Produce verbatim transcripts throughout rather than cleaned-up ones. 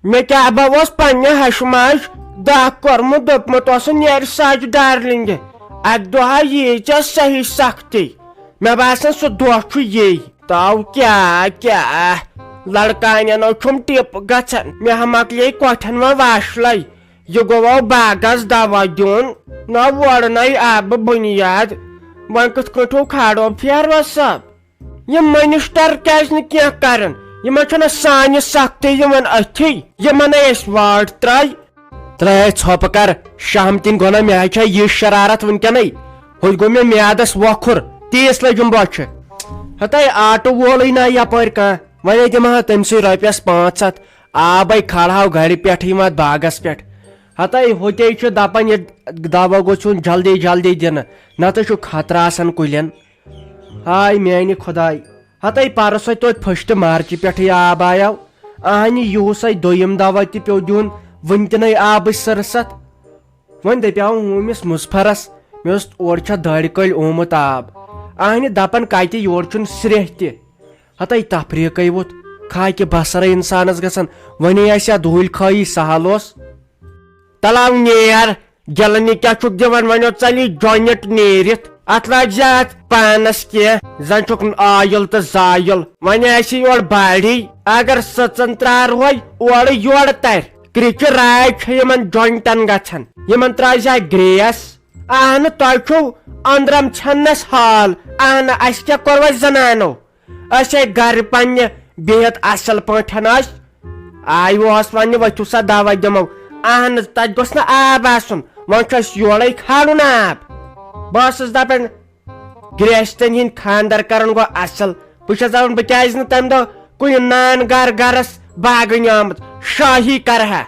مےٚ کیٛاہ با اوس پننہِ ہشہِ ماجہِ داہ کوٚرمُت، دوٚپمُت اوسُن، "نیرِ سچ ڈارلنگہِ، اکہِ دۄہ ییہِ ژےٚ صحیح سختی۔" مےٚ باسان، سُہ دۄہ چھُ یی۔ تو کیٛاہ، کیٛاہ؟ لڑکانٮ۪ن چھُم ٹِپ گژھان۔ مےٚ ہا مۄکلے کۄٹھٮ۪ن وۄنۍ واشلے۔ یہِ گوٚو باغس دوا دیُن، نہ وۄڑنے آبہٕ بُنیاد۔ وۄنۍ کِتھ کٲٹھۍ ہو کھالو پھیروس صٲب؟ یِم منسٹر کیازِ نہٕ کینٛہہ کرن؟ یِمن چھنہٕ سانہِ سختی یِوان أتھی۔ یِمن ہے أسۍ واٹ ترٛاے۔ ترٛاے ژھۄپہٕ کر، شہمتٕنۍ گۄناہ، مےٚ ہا چھےٚ یہِ شرارت وٕنکیٚنٕے۔ ہُتہِ گوٚو مےٚ میادس وۄکھُر، تیٖژ لٔجِم بۄچھِ۔ ہتے آٹہٕ وولٕے نہ یپٲرۍ کانٛہہ، وۄنۍ دِمہٕ ہا تٔمۍ سٕے رۄپیس پانٛژھ ہتھ، آبے کھالہاو گرِ پٮ۪ٹھٕے واتھ باغس پٮ۪ٹھ۔ ہتے ہُتے چھُ دپان، یہِ دوا گوٚژھ یُن جلدی جلدی دِنہٕ، نتہٕ چھُ خطرٕ آسان کُلٮ۪ن۔ ہاے میانہِ خداے، ہتے پرُس ہے توتہِ پھٔچھ تہٕ مارچہِ پٮ۪ٹھٕے آب آیاو۔ اہنہِ یُہُسے دوٚیِم دوا تہِ پیوٚو دیُن، وٕنہِ تہِ نَے آبٕچ سٕرسَتھ۔ وۄنۍ دَپیاوُم ہوٗمِس مُظفرس، مےٚ اوس اورٕ چھا دارِ کٔلۍ اومُت آب۔ اہنہِ دَپان کَتہِ، یورٕ چھُنہٕ سرٛیٚہہ تہِ۔ ہتے تفریٖقے ووٚتھ، خاکہِ بصرے اِنسانَس گژھان، وۄنۍ آسہِ ہا دھوٗلۍ خٲیی سہل اوس۔ تلاو نیر، گِلہٕ نہِ کیٛاہ چھُکھ دِوان؟ وۄنۍ اوس ژَلی joint نیٖرِتھ۔ اَتھ لاگہِ زِ اَتھ پانَس کینٛہہ، زَن چھُکھ آیِل تہٕ زایِل۔ وۄنۍ آسہِ یورٕ باڑی، اگر سٕژَن ترٛارہوے اورٕ یورٕ تَرِ۔ کرٛچہِ راے چھےٚ یِمَن jointن گژھان، یِمَن ترٛاوِ زِ اَتھ grease۔ اہنہٕ، تۄہہِ چھُو أنٛدرَم ژھٮ۪ننَس حال۔ اہنہٕ، اَسہِ کیٛاہ کوٚر وۄنۍ زَنانو؟ أسۍ ہے گرِ پننہِ بِہِتھ اصل پٲٹھۍ ٲسۍ۔ آیہِ اوس وننہِ، "ؤتھِو سا دوا دِمو۔" اہن حظ، تتہِ گوٚژھ نہٕ آب آسُن، وۄنۍ چھُ اَسہِ یورے کھالُن آب۔ بہٕ ٲسٕس دپان، گرٛہستٮ۪ن ہِنٛدۍ خانٛدر کرُن گوٚو اصل۔ بہٕ چھَس دپان، بہٕ کیازِ نہٕ تمہِ دۄہ کُنہِ نان گرٕ گرس باغٕنۍ آمُت، شٲہی کرٕ ہا۔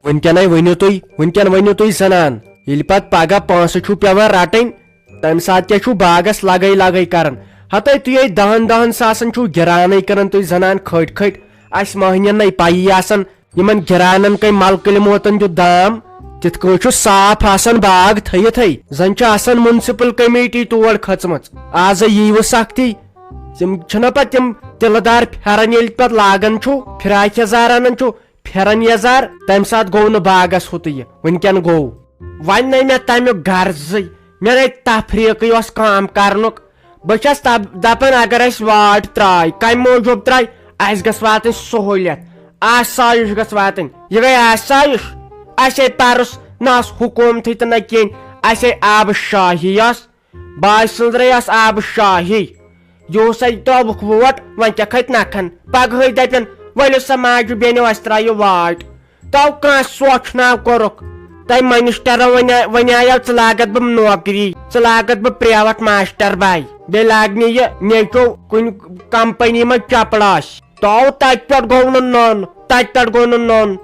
وٕنکیٚنَے ؤنِو تُہۍ، وٕنکیٚن ؤنِو تُہۍ زنان، ییٚلہِ پتہٕ پگاہ پونٛسہٕ چھُو پٮ۪وان رٹٕنۍ، تَمہِ ساتہٕ کیٛاہ چھُو باغس لگے لگے کران؟ ہتے تُہۍ ہے دہن دہن ساسن چھُو گِرانٕے کران تُہۍ زنان کھٔٹۍ کھٔٹۍ، اَسہِ مٔہنِین نَے پَیی آسان، یِمن گِرانن کٔمۍ ملکہٕ موتن دیُت دام۔ تِتھ کٲٹھۍ چھُ صاف آسان باغ تھٲیِتھٕے، زن چھِ آسان municipal committee تور کھٔژمٕژ۔ آزے ییٖوٕ سختی، تِم چھِنہ پتہٕ تِم تِلہٕ دار پھٮ۪رن ییٚلہِ پتہٕ لاگان چھُو، فراک یزار انان چھُو، پھٮ۪رن یزار، تمہِ ساتہٕ گوٚو نہٕ باغس ہُتہٕ یہِ، وٕنکیٚن گوٚو۔ وۄنۍ نَے مےٚ تمیُک غرضٕے، مےٚ نَے تفریٖقٕے اوس کٲم کرنُک۔ بہٕ چھَس تب-، دپان، اگر اَسہِ واٹ ترٛاے، کمہِ موٗجوٗب ترٛاے؟ اَسہِ گٔژھ واتٕنۍ سہوٗلیت، آسایِش گٔژھ واتٕنۍ۔ یہِ گٔے آسایِش؟ اَسے پرُس نہ ٲس حکوٗمتٕے تہٕ نہ کِہیٖنۍ، اَسے آبہٕ شاہی ٲس۔ باسہِ سٕنٛزرے ٲس آبہٕ شاہی۔ یِہُس اَتہِ ترٛٲوُکھ ووٹ، وۄنۍ کیٛاہ کھٔتۍ نکھن؟ پگہٕے دَپن، "ؤلِو سا ماجہِ بیٚنیو، اَسہِ ترٛایہِ واٹ۔" تو کانٛہہ سوچھ ناو کوٚرُکھ۔ تۄہہِ منسٹرن وَنیا-، وَنیایو، "ژٕ لاگَتھ بہٕ نوکری، ژٕ لاگَتھ بہٕ پرٛیوَٹ ماسٹر باے، بیٚیہِ لاگنہِ یہِ نیٚچو کُنہِ کمپنی منٛز چپڑاش۔" تو تَتہِ پٮ۪ٹھ گوٚو نہٕ نوٚن، تَتہِ پٮ۪ٹھ گوٚو نہٕ نوٚن۔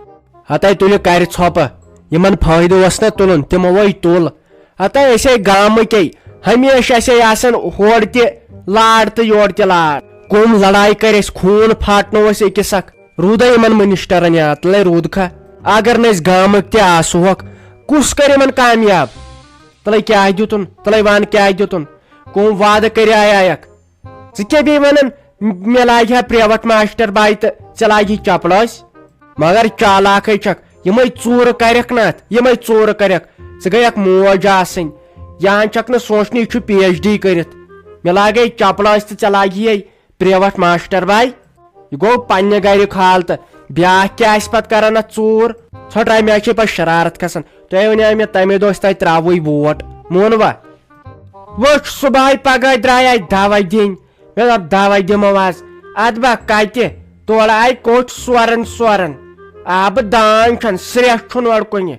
ہتے تُلہِ کرِ ژھۄپہٕ، یِمن فٲیدٕ اوس نہ تُلُن، تِمو وَے تُل۔ ہتے أسۍ ہے گامٕکۍ، ہمیشہِ اَسہِ ہے آسان ہورٕ تہِ لاڑ تہٕ یورٕ تہِ لاڑ۔ کُم لڑایہِ کرِ اَسہِ، خوٗن پھاٹنو أسۍ أکِس اکھ۔ روٗدے یِمن منسٹرن یاد، تلے روٗدکھا؟ اگر نہٕ أسۍ گامٕکۍ تہِ آسہوکھ، کُس کرِ یِمن کامیاب؟ تلے کیٛاہ دیُتُن؟ تلے وَن کیٛاہ دیُتُن؟ کُم وعدٕ کریایکھ؟ ژٕ کیٛاہ بیٚیہِ وَنان، مےٚ لاگہِ ہا پرٛیوَٹ ماسٹر باے تہٕ ژےٚ لاگہِ چپڑٲسۍ؟ مگر چالاکھٕے چھکھ، یِمَے ژوٗرٕ کَرٮ۪کھ نہ اَتھ، یِمَے ژوٗرٕ کَرٮ۪کھ۔ ژٕ گٔیَکھ موج آسٕنۍ، یہِ ہن چھکھ نہٕ سونٛچنٕے، یہِ چھُ پی ایچ ڈی کٔرِتھ۔ مےٚ لاگے چپڑٲسۍ تہٕ ژےٚ لاگہِ ہے پرٛیوَٹ ماسٹر باے۔ یہِ گوٚو پننہِ گرِ خال تہٕ بیٛاکھ کیٛاہ آسہِ پتہٕ کران اَتھ ژوٗر؟ ژھۄٹراے، مےٚ چھے پتہٕ شرارت کھسان۔ تۄہہِ وَنیٛاو مےٚ تَمے دۄہ أسۍ تۄہہِ ترٛاوٕے ووٹ، مون وا؟ وٕچھ، صُبحٲے پگہٲے درٛاے اَتہِ دوا دِنۍ۔ مےٚ دوٚپ، دوا دِمو آز۔ اَدٕ با کَتہِ؟ تورٕ آیہِ کوٚٹھۍ سوران سوران۔ آبہٕ دان چھَن، سرٛیٚہہ چھُنہٕ اورٕ کُنہِ۔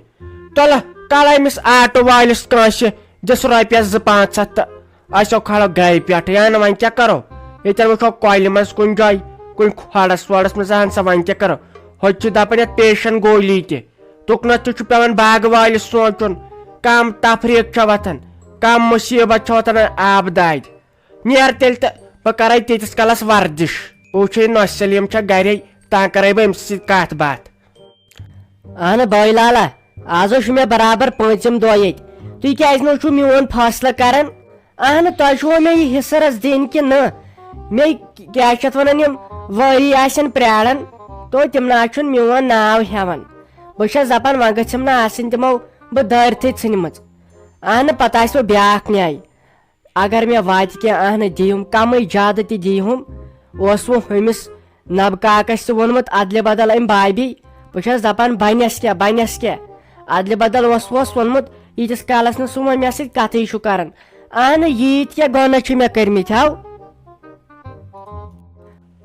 تُلہٕ، کَلہٕ أمِس آٹہٕ وٲلِس کٲنٛسہِ، دِس رۄپیَس زٕ پانٛژھ ہَتھ تہٕ أسۍ ہو کھالو گَرِ پٮ۪ٹھٕے۔ اَہَن، وۄنۍ کیٛاہ کَرو؟ ییٚتٮ۪ن وٕچھو کۄلہِ منٛز کُنہِ جایہِ، کُنہِ کھۄڈَس وۄڈَس منٛز، اَہَن سا، وۄنۍ کیٛاہ کَرو؟ ہُتہِ چھِ دَپان یَتھ پیشَن گولی تہِ۔ تُکنَتھ تہِ چھُ پٮ۪وان باغہٕ وٲلِس سونٛچُن، کَم تفریٖق چھےٚ وۄتھان، کَم مُصیٖبت چھےٚ وۄتھان آبہٕ دادِ۔ نیر تیٚلہِ تہٕ بہٕ کرے تیٖتِس کالس ورزش۔ وٕچھے نۄش سلیٖم چھا گرے، تانۍ کرے بہٕ أمِس سۭتۍ کتھ باتھ۔ اہن بٲے لالا، آز چھُ مےٚ برابر پٲنٛژِم دۄہ ییٚتہِ۔ تُہۍ کیازِ نہٕ چھِو میون فٲصلہٕ کران؟ اہن، تۄہہِ چھُوا مےٚ یہِ حصہٕ رس دِنۍ کِنہٕ نہ؟ مےٚ کیٛاہ چھِ اتھ ونان، یِم وٲری آسن پراران۔ تو تِم نہ حظ چھُنہٕ میون ناو ہٮ۪وان۔ بہٕ چھَس دَپان، وۄنۍ گٔژھِم نہٕ آسٕنۍ تِمو بہٕ دٲرتھٕے ژھٕنمٕژ۔ اہنہٕ، پَتہٕ آسہِ وۄنۍ بیٛاکھ نیٛاے۔ اگر مےٚ واتہِ کینٛہہ، اہنہٕ، دِیِم، کَمٕے زیادٕ تہِ دِیِہُم۔ اوس وۄنۍ ہُمِس نبہٕ کاکَس تہِ ووٚنمُت اَدلہِ بدل أمۍ بھابھی۔ بہٕ چھَس دَپان، بَنٮ۪س کیٛاہ، بَنٮ۪س کیٛاہ؟ اَدلہِ بدل اوس، اوس ووٚنمُت، ییٖتِس کالَس نہٕ سُہ وۄنۍ مےٚ سۭتۍ کَتھٕے چھُ کَران۔ اہنہٕ، ییٖتۍ کیٛاہ گۄناہ چھِ مےٚ کٔرمٕتۍ، ہاو؟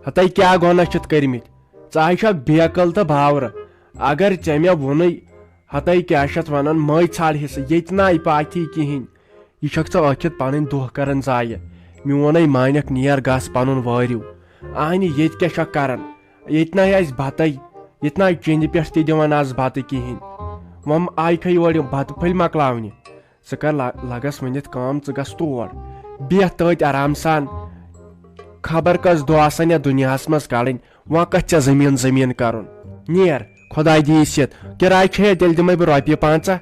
ہَتَے کیٛاہ گۄناہ چھِتھ کٔرمٕتۍ؟ ژٕ ہَے چھَکھ بے عقل تہٕ باورٕ۔ اگر ژےٚ مےٚ ووٚنُے، ہَتَے کیٛاہ چھَتھ وَنان، مَے ژھانٛڈ حِصہٕ، ییٚتہِ نَے پاتھی کِہیٖنۍ۔ یہِ چھَکھ ژٕ ٲخِر پَنٕنۍ دۄہ کَران ضایع۔ میونَے مانٮ۪کھ، نیر گژھ پَنُن وٲرِو۔ اَہنہِ، ییٚتہِ کیٛاہ چھَکھ کَران؟ ییٚتہِ نَے اَسہِ بَتَے، ییٚتہِ نَے چیٚنٛدِ پٮ۪ٹھ تہِ دِوان آز بَتہٕ کِہیٖنۍ۔ وۄنۍ آیکھَے یورٕ یِم بَتہٕ پھٔلۍ مۄکلاونہِ۔ ژٕ کر لا-، لگس ؤنِتھ کٲم، ژٕ گژھ تور۔ بیٚہہ تٔتۍ آرام سان۔ خبر کۄس دۄہ آسن یتھ دُنیاہس منٛز کڑٕنۍ۔ وۄنۍ کتھ ژےٚ زٔمیٖن زٔمیٖن کرُن؟ نیر، خۄداے دِیہِ سِتھ۔ کِراے چھےٚ، تیٚلہِ دِمے بہٕ رۄپیہِ پنٛژاہ۔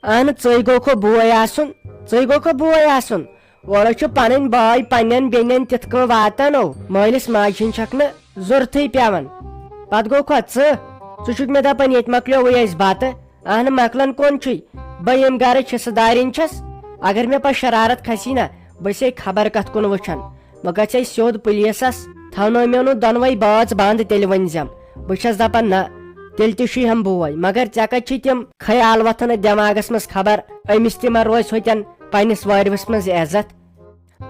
اہن، ژٕے گوٚکھو بوے آسُن، ژٕے گوٚکھو بوے آسُن۔ اورٕ چھُ پنٕنۍ بٲے پننٮ۪ن بیٚنٮ۪ن تِتھ کٔنۍ واتان او، مٲلِس ماجہِ ہِنٛدۍ چھکھ نہٕ ضروٗرتھٕے پٮ۪وان۔ پتہٕ گوٚو کھۄ ژٕ، ژٕ چھُکھ مےٚ دپان ییٚتہِ مۄکلیووٕے اَسہِ بتہٕ۔ اہن مۄکلان کون چھُے؟ بہٕ ییٚمہِ گرٕچ حصہٕ دارِنۍ چھَس۔ اگر مےٚ پتہٕ شرارت کھسی نا، بہٕ چھسے خبر کتھ کُن وٕچھان۔ بہٕ گژھے سیوٚد پُلیٖسس، تھاونٲوۍ مےٚ نہٕ دۄنوَے بٲژ بنٛد تیٚلہِ ؤنۍ زٮ۪م۔ بہٕ چھس دپان نہ، تیٚلہِ تہِ چھُے ہم بوے، مگر ژےٚ کتہِ چھُے تِم خیال وۄتھان أتھۍ دٮ۪ماغس منٛز خبر أمِس تہِ ما روزِ ہوٚتٮ۪ن پننِس وٲرۍوِس منٛز عزت؟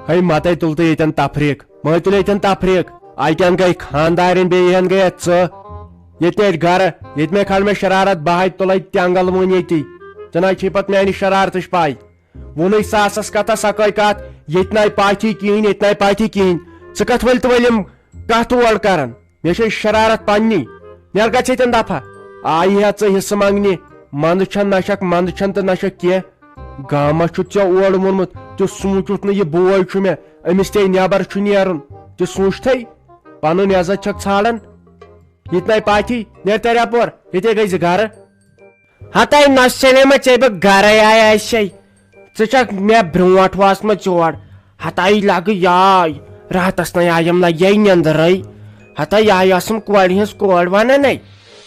ہے متے تُل تہٕ ییٚتٮ۪ن تفریٖق، مے تُل ییٚتٮ۪ن تفریٖق۔ اَتٮ۪ن گٔے خانٛدارِنۍ، بیٚیہِ ہن گٔیَتھ ژٕ۔ ییٚتہِ ٲسۍ گرٕ، ییٚتہِ مے کھال مےٚ شرارت، بہٕ ہاے تُلے تٮ۪نٛگل وُنۍ ییٚتی۔ ژےٚ نَے چھے پتہٕ میانہِ شرارتٕچ پاے۔ ووٚنُے ساسس کتھا سۄ کٔے کتھ، ییٚتہِ نَے پاتھی کِہیٖنۍ، ییٚتہِ نَے پاتھی کِہیٖنۍ۔ ژٕ کتھ ؤلۍ تہٕ ؤلۍ یِم کتھ تور کران؟ مےٚ چھے شرارت پننی۔ نیر گژھ ییٚتٮ۪ن دفعہ۔ آیی ہا ژٕ حصہٕ منگنہِ؟ منٛدٕ چھَن نہ چھکھ، منٛدٕ چھَن تہٕ نہ چھکھ کینٛہہ۔ گامس چھُتھ ژےٚ اورٕ ووٚنمُت، تہِ سوٗنٛچُتھ نہٕ یہِ بوے چھُ مےٚ، أمِس تے نٮ۪بر چھُ نیرُن، تہِ سوٗنٛچتھٕے۔ پنُن عزت چھکھ ژھانڈان۔ ییٚتہِ نَے پاتھی، نیر ترِ اپور، ییٚتے گٔے زِ گرٕ۔ ہتے نۄشہِ سلیمہ، ژےٚ بہٕ گرے آے ایسے۔ ژٕ چھکھ مےٚ برونٛٹھ وٲژمٕژ یور۔ ہتے لگہٕ یاے، راتس نَے آیم لگے نٮ۪ندرے۔ ہتے یاے ٲسٕم کورِ ہٕنٛز کورِ ونان ہے۔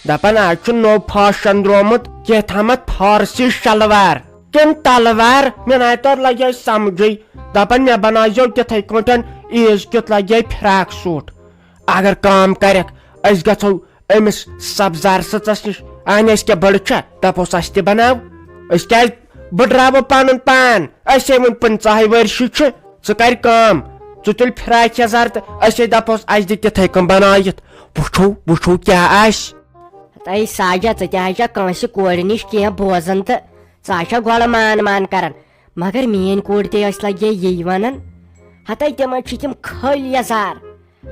دپان آز چھُ نوٚو فیشن درٛومُت، کینٛہہ تھامتھ فارسی شلوار کِنہٕ تلوار، مےٚ نَے تور لگے سمجھے۔ دپان مےٚ بنٲیزیو تِتھے کٲٹھۍ عیٖز کیُتھ لگے فراک سوٗٹ۔ اگر کٲم کرکھ، أسۍ گژھو أمِس سبزار سٕژس نِش۔ اہنہِ، أسۍ کیٛاہ بٔڑ چھا؟ دپوس اَسہِ تہِ بناو۔ أسۍ کیٛازِ بٔڑراوو پنُن پان؟ أسے وُنہِ پٕنٛژٕہے ؤرشہِ چھِ۔ ژٕ کر کٲم، ژٕ تُل فراک یزار تہٕ أسے دپوس اَسہِ دِ تِتھے کٔنۍ بنٲیِتھ۔ وٕچھو، وٕچھو کیٛاہ آسہِ۔ تَے ساجا، ژٕ تہِ ہا چھکھ کٲنٛسہِ کورِ نِش کینٛہہ بوزان تہٕ ژٕ ہا چھکھ گۄڈٕ مان مان کران۔ مگر میٲنۍ کورِ تہِ ٲسۍ لگے یی ونان۔ ہتے تِمن چھِ تِم کھٔلۍ یزار۔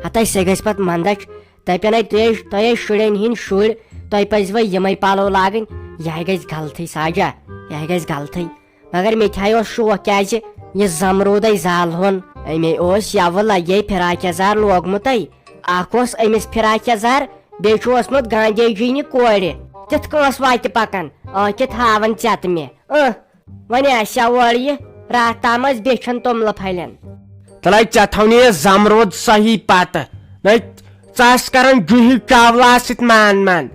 ہتے سۄ گژھِ پتہٕ منٛدچھ۔ دپن ہے تُہۍ ہے، تۄہہِ ہے شُرٮ۪ن ہٕنٛدۍ شُرۍ، تۄہہِ پزِوٕ یِمے پلو لاگٕنۍ۔ یہِ ہے گژھِ غلطٕے ساجا، یہِ ہے گژھِ غلطٕے۔ مگر مےٚ تہِ ہے اوس شوق، کیازِ یہِ زمروٗدے زالہون۔ أمے اوس یوٕ لگے فراک یزار لوگمُتٕے۔ اکھ اوس أمِس فراک یزار، بیٚیہِ چھُ اوسمُت گاندھی جی نہِ کورِ۔ تِتھ کٲنٛسہِ واتہِ پکان، ٲں، کِتھ ہاوان ژٮ۪تہٕ مےٚ۔ ٲں۔ وۄنۍ آسہِ ہا اورٕ یہِ، راتھ تام ٲسۍ بیچھان توٚملہٕ پھلٮ۪ن۔ تلے ژےٚ تھاونہٕ یہِ زمرود صحیح پتہٕ۔ نَے ژٕ آس کران جوٗہی چاولا سۭتۍ مان مان۔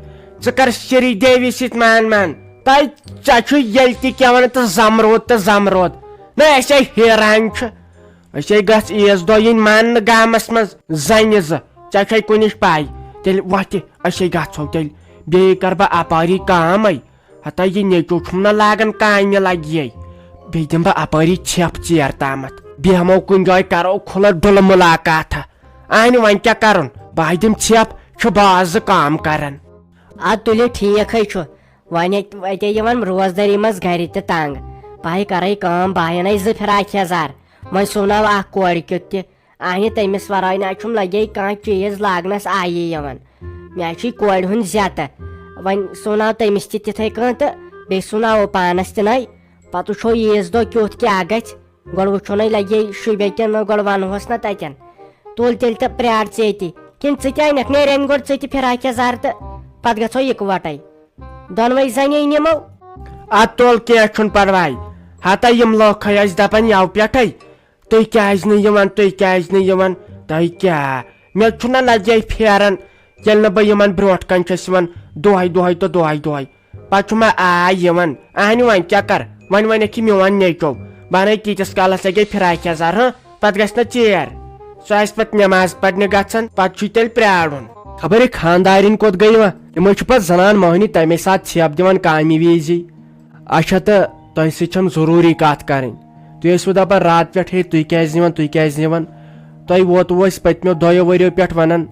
ژٕ کر سری دیوی سۭتۍ مان مان۔ تَے ژےٚ چھُ ییٚلہِ تہِ کیٛاہ وَنان تہٕ زمرود تہٕ زمرود۔ نَے أسۍ ہے حیران چھِ۔ أسۍ ہے گژھ عیٖذ دۄہ یِنۍ ماننہٕ گامس منٛز زنہِ زٕ۔ ژےٚ چھے کُنِچ پَے۔ تیٚلہِ وۄتھِ أسۍ ہے گژھو تیٚلہِ۔ بیٚیہِ کر بہٕ اپٲری کامے۔ ہتا یہِ نیٚچو چھُم نہ لاگان کامہِ لگہِ۔ بیٚیہِ دِمہٕ بہٕ اپٲری ژھٮ۪پھ ژیر تامتھ۔ بیٚہمو کُنہِ جایہِ کرو کھُلہٕ ڈُلہٕ مُلاقاتھا۔ اہنہِ وۄنۍ کیٛاہ کرُن؟ بہٕ ہا دِمہٕ ژھٮ۪پھ، چھُ باز زٕ کٲم کران۔ ادٕ تُلِو ٹھیٖک ہے چھُ۔ وۄنۍ اَتہِ، اَتے یِوان روزدٲری منٛز گرِ تہِ تنگ۔ بہٕ ہا کرے کٲم، بہٕ ہا انَے زٕ فراک یزار۔ وۄنۍ سُوناو اکھ کورِ کیُتھ تہِ۔ اہنہِ تٔمِس ورٲے نہ چھُم لگے کانٛہہ چیٖز لاگنس آیی یِوان۔ مےٚ چھُے کورِ ہُنٛد زیتہٕ۔ وۄنۍ سُوناو تٔمِس تہِ تِتھے کٔنۍ تہٕ بیٚیہِ سُوناوو پانس تہِ نَے۔ پتہٕ وٕچھو عیٖذ دۄہ کیُتھ کیٛاہ گژھِ۔ گۄڈٕ وٕچھو نَے لگے شُبے کِنہٕ نہ، گۄڈٕ ونہوس نہ تتٮ۪ن۔ تُل تیٚلہِ تہٕ پرٛار ژٕ ییٚتی۔ کِنہٕ ژٕ تہِ انکھ، نیرِ انہِ گۄڈٕ ژٕ تہِ فراک یزار تہٕ پتہٕ گژھو یکوٹے۔ دۄنوَے زَنے نِمو۔ ادٕ تُل، کینٛہہ چھُنہٕ پرواے۔ ہتا یِم لوکھ ہے ٲسۍ دپان یَوٕ پٮ۪ٹھے، تُہۍ کیٛازِ نہٕ یِوان، تُہۍ کیٛازِ نہٕ یِوان؟ تۄہہِ کیٛاہ؟ مےٚ چھُنہ لجے پھیران، ییٚلہِ نہٕ بہٕ یِمن برونٛٹھ کنہِ چھَس یِوان دۄہے دۄہے تہٕ دۄہے دۄہے، پتہٕ چھُ مےٚ آے یِوان۔ اہنہِ وۄنۍ کیٛاہ کر، وۄنۍ وَنکھ یہِ میون نیٚچو، بہٕ اَنے تیٖتِس کالس لگے فراق یزار، ہاں، پتہٕ گژھِ نہ ژیر۔ سُہ آسہِ پتہٕ نٮ۪ماز پرنہِ گژھان، پتہٕ چھُے تیٚلہِ پرٛارُن۔ خبر یہِ خاندارِنۍ کوٚت گٔے وۄنۍ؟ تِمے چھِ پتہٕ زنان مۄہنی تمے ساتہٕ ژھٮ۪پ دِوان کامہِ وِزِ۔ اچھا، تہٕ تۄہہِ سۭتۍ چھم ضروٗری کتھ کرٕنۍ۔ تُہۍ ٲسوٕ دپان راتہٕ پٮ۪ٹھ، ہے، تُہۍ کیازِ نِوان، تُہۍ کیازِ نِوان؟ تۄہہِ ووتوٕ أسۍ پٔتمیو دۄیو ؤریو پٮ۪ٹھ ونان،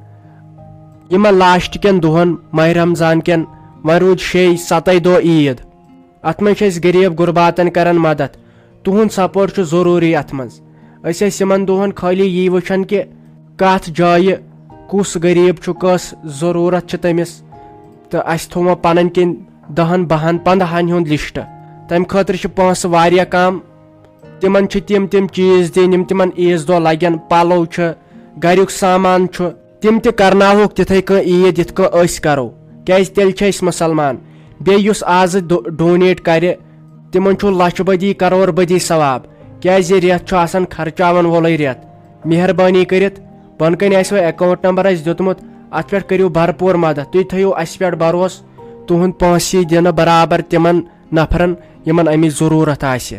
یِمن لاسٹ کٮ۪ن دۄہن ماہِ رمضان کٮ۪ن، وۄنۍ روٗدۍ شیٚے ستَے دۄہ عیٖد۔ اتھ منٛز چھِ أسۍ غریب غرباتن کران مدد۔ تُہُنٛد سپورٹ چھُ ضروٗری اتھ منٛز۔ أسۍ ٲسۍ یِمن دۄہن خٲلی یی وٕچھان کہِ کتھ جایہِ کُس غریب چھُ، کۄس ضروٗرت چھِ تٔمِس، تہٕ اسہِ تھوٚو وۄنۍ پنٕنۍ کِنۍ دہن، بہن، پنٛدہن ہُنٛد لسٹ۔ تمہِ خٲطرٕ چھِ پونٛسہٕ واریاہ کم۔ تِمن چھِ تِم تِم چیٖز دِنۍ، یِم تِمن عیٖذ دۄہ لگن، پلو چھِ، گریُک سامان چھُ، تِم تہِ کرناوہوکھ تِتھے کٔنۍ عیٖد یِتھ کٔنۍ أسۍ کرو، کیازِ تیٚلہِ چھِ أسۍ مُسلمان۔ بیٚیہِ یُس آزٕ ڈو-، ڈونیٹ کرِ، تِمن چھُ لچھ بدی کرور بدی ثواب، کیازِ یہِ رٮ۪تھ چھُ آسان خرچاون وولُے رٮ۪تھ۔ مہربٲنی کٔرِتھ، بۄنہٕ کنہِ آسہِ وۄنۍ اکاؤنٹ نمبر اسہِ دیُتمُت، اتھ پٮ۪ٹھ کٔرِو بھرپور مدد، تُہۍ تھٲیِو اسہِ پٮ۪ٹھ بھروسہٕ، تُہُنٛد پونٛسہٕ یی دِنہٕ برابر تِمن نفرن یِمن امِچ ضروٗرت آسہِ۔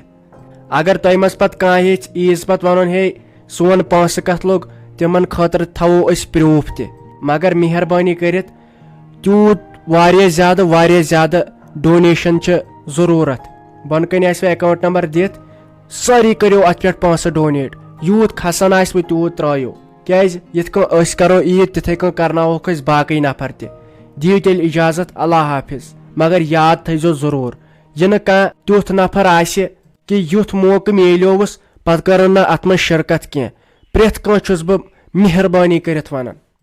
اگر تۄہہِ منٛز پتہٕ کانٛہہ یژھِ عیٖذ پتہٕ ونُن، ہے، سون پونٛسہٕ کتھ لوٚگ، تِمن خٲطرٕ تھاوو أسۍ پروٗف تہِ۔ مگر مہربٲنی کٔرِتھ، تیوٗت واریاہ زیادٕ، واریاہ زیادٕ ڈونیشن چھِ ضروٗرت۔ بۄنہٕ کنہِ آسہِ وۄنۍ اکاؤنٹ نمبر دِتھ، سٲری کٔرِو اتھ پٮ۪ٹھ پونٛسہٕ ڈونیٹ۔ یوٗت کھسان آسہِ وۄنۍ تیوٗت ترٲیِو، کیازِ یِتھ کٔنۍ أسۍ کرو عیٖد، تِتھے کٔنۍ کرناوہوکھ أسۍ باقٕے نفر تہِ۔ دِیِو تیٚلہِ اجازت، اللہ حافظ۔ مگر یاد تھٲیزیو ضروٗر، یہِ نہٕ کانٛہہ تیُتھ نفر آسہِ کہِ یُتھ موقعہٕ میلیووُس، پتہٕ کرن نہٕ اتھ منٛز شرکت کینٛہہ۔ پرٛٮ۪تھ کانٛہہ چھُس بہٕ مہربٲنی کٔرِتھ ونان۔